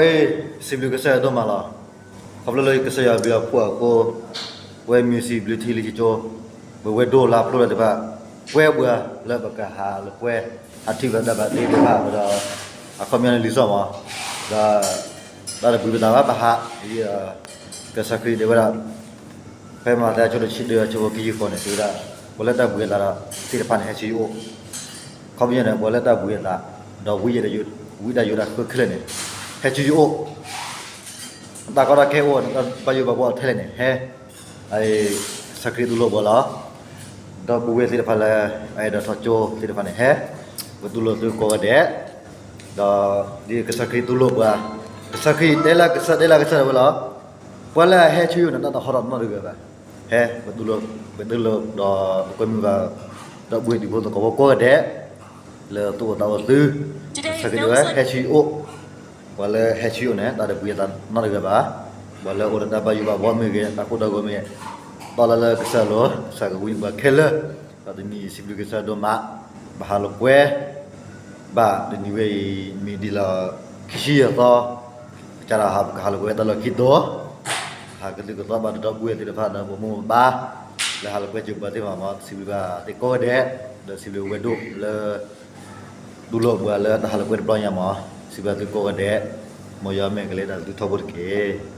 ဝဲ စံးဘျုးကစၢ်ယွၤဒိၣ်မးလီၤ. ခီဖျိလၢကစၢ်ယွၤဘျုးအဖှိၣ်အဃိ, ပဝဲမ့ၢ်စံးဘျုးထံလံကၠိ, ပဝဲဒိၣ်လါဖျိလၢတဖၣ်, ပှဲၤပှၤလၢပကဟးလၢပှဲၤ, ဟးထံၣ်ဘၣ်တၢ်ဘၣ်သ့ၣ်တဖၣ်ဒီး, အခီပညီန့ၣ်လံာ်စီမး, ဒီး, တၢ်တပှဲၤပသးဘၣ်ပဟး, ကစၢ်ခရံာ်တဲဝဲဒၣ် ဖဲမးသဲအဆၢဒိၣ်တဆံတၢ အဆၢဖိခံဆံဃိးန့ၣ် တဲဝဲဒၣ်, ပှၤလၢတၢ်ဘှံးအသးဒီးသ့ၣ်တဖၣ်န့ၣ် ဟဲဆူယအိၣ်, ခီပညီန့ၣ် ပှၤလၢတၢ်ဘှံးအသး, ဒီးဝံယ, ဝံဒၣ်ယိၤဒၣ်ဃၢခဲလၢာ်န့ၣ်, ဟဲဆူယအိၣ်, တၢ်ကီတၢ်ခဲအိၣ်, ဘၣ်ယိၣ်ဘၣ်ဘှီထဲလဲၣ်န့ၣ် ဟဲ, ကစၢ်ခရံာ်တူၢ်လိာ်ပှၤလီၤ. ဒီပုၢ်ဝဲၢ်သ့ၣ်တဖၣ်လၢ, အဲၣ်ဒိးထီၣ်ကၠိသ့ၣ်တဖၣ်န့ၣ် ဟဲ, ပတူၢ်လိာ်သုကိးဂၤဒဲး, ဒီး, ဒ်ကစၢ်ခရံာ်တူၢ်လိာ်ပှၤ, ကစၢ်ခရံာ်တဲလၢကစၢ်တဲလၢကစၢ်ဒၣ်ဝဲလီၤ. ပှၤလၢအဟဲဆူယအိၣ်န့ၣ် တၢ်တဟီထီၣ်နီတဂၤဘၣ်. ဟဲ, ပတူၢ်လိာ်, ပတူၢ်လိာ်ဒီးပကွဲမုာ်ဘၣ်, ဒီပုၢ်ဝဲၢ်တံၤဖိသကိးဖိကိးဂၤဒဲး, လၢသူၣ်အိၣ်သးအိၣ်သု, ကစၢ်ခရံာ်တဲဝဲဟဲဆူယအိၣ်, ပှၤလၢဟဲဆူယအိၣ်န့ၣ် တၢ်တဘှံးအသးနီတဂၤဘၣ်. ပှၤလၢအိၣ်ဒီးတၢ်ဘၣ်ယိၣ်ဘၣ်ဘှီမ့ၢ်ဂ့ၤ, တၢ်ကိၢ်တၢ်ဂီၤမ့ၢ်ဂ့ၤ, တီလၢလၢကစၢ်အလိၤ, ကစၢ်ကဝံပှၤခဲလၢာ်, ဒီးတနံၤအံၤစံးဘျုးကစၢ်ဒိၣ်မး, ပဟးလိာ်ကွဲ ဘၣ်တနံၤဝဲအံၤ မ့ၢ်ဒ်လီၤခံဆံယဲၢ်သီ, ကစၢ်ဒီးဟးပကဟးလိာ်ကွဲတၢ်လီၢ်ခံတီၤ, ဟးကသုၣ်ကသီဘၣ်ဒီးဒီပုၢ်ဝဲၢ်သ့ၣ်တဖၣ်ဒီး ပမိၢ်ပပၢ်, လၢဟးလိာ်ကွဲစၢၤပှၤသ့ၣ်တဖၣ်မး, စံးဘျုးဘၣ်သ့ၣ်ကိးဂၤဒဲး, ဒီးစံးဘျုးဝဲဒိၣ်လၢ တူၢ်လိာ်ပှၤလၢတၢ်ဟးလိာ်ကွဲတဘျီညါမး, စံးဘျုးသုကိးဂၤဒဲး, မ်ယွၤမ့ၢ်ကလဲၤဒၣ်သုထီဘိတက့ၢ်.